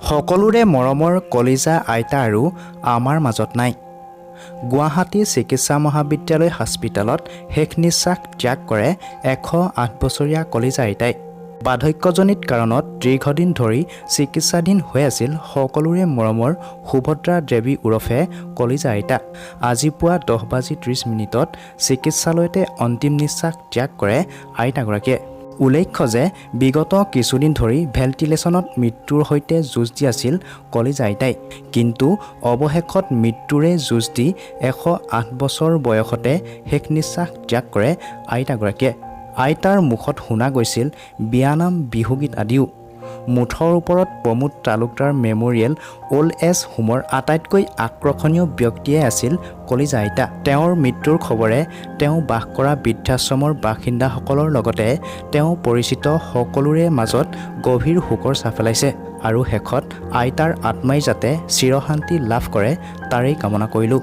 সকলোৰে মৰমৰ কলিজা আইতা আৰু আমাৰ মাজত নাই। গুৱাহাটী চিকিৎসা মহাবিদ্যালয় হস্পিতালত শেষ নিশ্বাস ত্যাগ কৰে 108 বছৰীয়া কলিজা আইতাই। বাৰ্ধক্যজনিত কাৰণত দীৰ্ঘদিন ধৰি চিকিৎসাধীন হৈ আছিল সকলোৰে মৰমৰ সুভদ্ৰা দেৱী ওৰফে কলিজা আইতা। আজি পুৱা 10 বাজি 30 মিনিটত চিকিৎসালয়তে অন্তিম নিশ্বাস ত্যাগ কৰে আইতাগৰাকীয়ে। উল্লেখ্য যে বিগত কিছুদিন ধৰি ভেণ্টিলেশ্যনত মৃত্যুৰ সৈতে যুঁজ দি আছিল কলিজা আইতাই। কিন্তু অৱশেষত মৃত্যুৰে যুঁজ দি 108 বছৰ বয়সতে শেষ নিশ্বাস ত্যাগ কৰে আইতাগৰাকীয়ে। আইতাৰ মুখত শুনা গৈছিল বিয়ানাম, বিহুগীত আদিও। মুঠৰ ওপৰত Pramod Talukdar memorial old age হোমৰ আটাইতকৈ আকৰ্ষণীয় ব্যক্তিয়ে আছিল কলিজা আইতা। তেওঁৰ মৃত্যুৰ খবৰে তেওঁ বাস কৰা বৃদ্ধাশ্ৰমৰ বাসিন্দাসকলৰ লগতে তেওঁ পৰিচিত সকলোৰে মাজত গভীৰ শোকৰ ছাঁ পেলাইছে আৰু শেষত আইতাৰ আত্মাই যাতে চিৰশান্তি লাভ কৰে, তাৰেই কামনা কৰিলোঁ।